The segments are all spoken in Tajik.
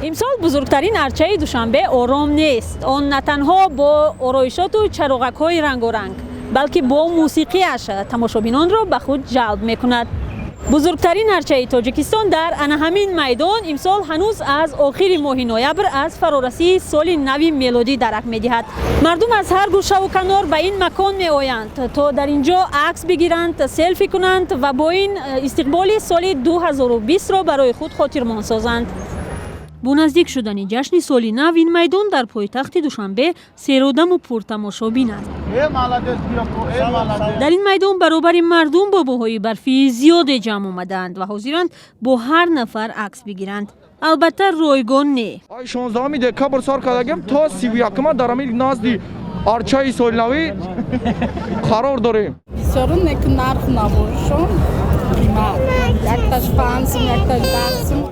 Имсол бузургтарин арчаи Душанбе ором нест. Он на танҳо бо ороишоту чароғакҳои рангоранг, балки бо мусиқиаш тамошобинонро ба худ ҷалб мекунад. Бузургтарин арчаи Тоҷикистон дар ана ҳамин майдон имсол ҳанӯз аз охири моҳи ноябр аз фарорасии соли нави мелодӣ дарак медиҳад. Мардум аз ҳар гӯшаву канор ба ин макон меоянд, то дар ин ҷо акс бигиранд, селфи кунанд ва бо ин истиқболи соли 2020-ро барои худ хотирмон созанд. Бо наздик шудани ҷашни соли нав ин майдон дар пойтахти Душанбе серодаму пуртамошобин аст. Дар ин майдон баробари мардум бобоҳои барфии зиёде ҷамъ омадаанд ва ҳозиранд бо ҳар нафар акс бигиранд. Албатта, ройгон не. 16 декабр сар кардагем, то 31-ма дар ҳамин назди арчаи солинавӣ қарор дорем. Бисёрун неку нарх набошон, қимат, якташ 5 сум, якташ 10 сум.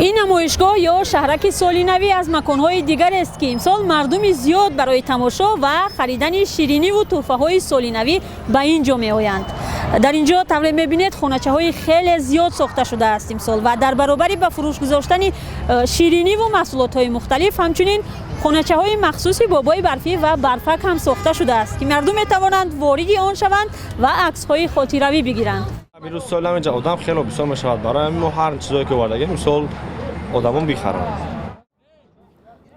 Ин намоишгоҳ ё шаҳраки солинавӣ аз маконҳои дигарест, ки имсол мардуми зиёд барои тамошо ва харидани шириниву тӯҳфаҳои солинавӣ ба ин ҷо меоянд. Дар ин ҷо, тавре мебинед, хоначаҳои хеле зиёд сохта шудааст имсол ва дар баробари ба фурӯш гузоштани шириниву маҳсулотҳои мухталиф, ҳамчунин хоначаҳои махсуси бобои барфӣ ва барфак ҳам сохта шудааст, ки мардум метавонанд вориди он шаванд ва аксҳои хотиравӣ бигиранд. Имрӯз соли нав инҷа одам хеле бисёр мешавад. Барои ҳамин мо ҳар чизое ки овардагем, мисол, одамон бихаранд.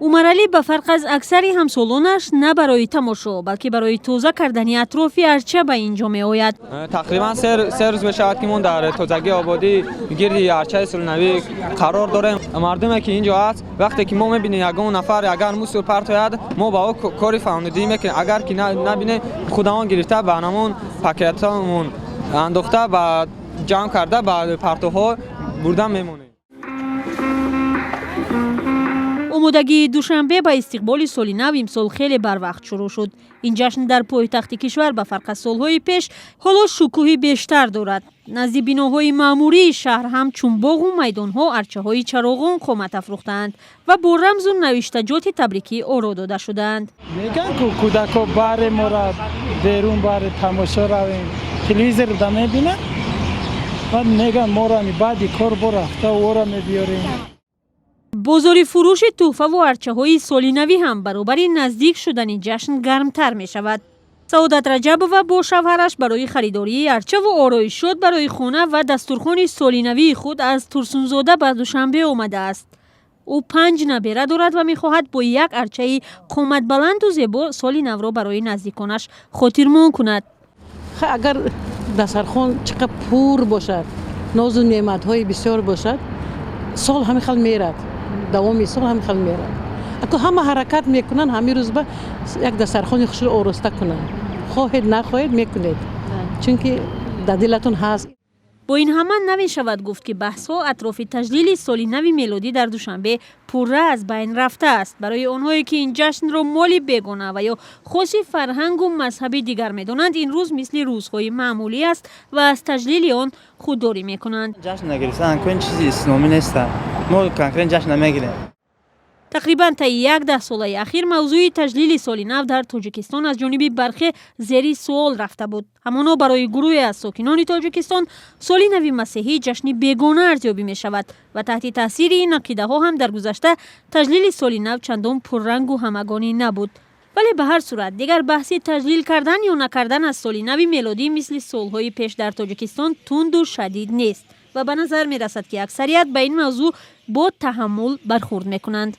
Умаралӣ ба фарқ аз аксари ҳамсолонаш на барои тамошо, балки барои тоза кардани атрофи арча ба ин ҷо меояд. Тақрибан 3 рӯз мешавад, ки мо дар тозагии ободӣ гирди арчаи солинавӣ қарор дорем. Мардуме ки инҷо аст, вақте ки мо мебинем, ягон нафар агар мусор партояд, мо ба ӯ кори фаҳмонидӣ мекунем. Агар ки набинем, худамон гирифта, ба ҳамон пакетҳомон андохта, ба ҷамъ карда, ба партовҳо бурда мемонем. Омодагии Душанбе ба истиқболи соли нав имсол хеле барвақт шурӯъ шуд. Ин ҷашн дар пойтахти кишвар ба фарқ аз солҳои пеш ҳоло шукӯҳи бештар дорад. Назди биноҳои маъмурии шаҳр ҳам чун боғу майдонҳо арчаҳои чароғон қомат афрӯхтаанд ва бо рамзу навиштаҷоти табрикӣ оро дода шудаанд. Мегӯянд, ку кӯдако баре мора берун, баре тамошо равем, телевизор да мебинанд, баъд мегӯянд, моро баъди кор бо рафта ора мебиёрем. Бозори фурӯши тӯҳфаву арчаҳои солинавӣ ҳам баробари наздик шудани ҷашн гармтар мешавад. Саодат Раҷабова бо шавҳараш барои харидории арчаву ороишот барои хона ва дастурхони солинавии худ аз Турсунзода ба Душанбе омадааст. Ӯ панҷ набера дорад ва мехоҳад бо як арчаи қоматбаланду зебо соли навро барои наздиконаш хотирмон кунад. Агар дастархон чӣ қадр пур бошад, нозу неъматҳои бисёр бошад, сол ҳамин хел мерад, давоми сол ҳамин хел мерад. Ако ҳама ҳаракат мекунанд, ҳамин рӯз ба як дастархони хушро ороста кунанд. Хоҳед, нахоҳед, мекунед, чунки дар дилатон ҳаст. Бо ин ҳама намешавад гуфт, ки баҳсҳо атрофи таҷлили соли нави мелодӣ дар Душанбе пурра аз байн рафтааст. Барои онҳое, ки ин ҷашнро моли бегона ва ё хоси фарҳангу мазҳаби дигар медонанд, ин рӯз мисли рӯзҳои маъмулӣ аст ва аз таҷлили он худдорӣ мекунанд. Ҷашн нагирифтан ин чизи исломӣ нест, мо конкретно ҷашн намегирем. Тақрибан таи як даҳсолаи ахир мавзӯи таҷлили соли нав дар Тоҷикистон аз ҷониби бархе зери суол рафта буд. Ҳамоно барои гурӯҳе аз сокинони Тоҷикистон соли нави масеҳӣ ҷашни бегона арзёбӣ мешавад ва таҳти таъсири ин ақидаҳо ҳам дар гузашта таҷлили соли нав чандон пуррангу ҳамагонӣ набуд. Вале ба ҳар сурат дигар баҳси таҷлил кардан ё накардан аз соли нави мелодӣ мисли солҳои пеш дар Тоҷикистон тунду шадид нест ва ба назар мерасад, ки аксарият ба ин мавзӯъ бо таҳаммул бархурд мекунанд.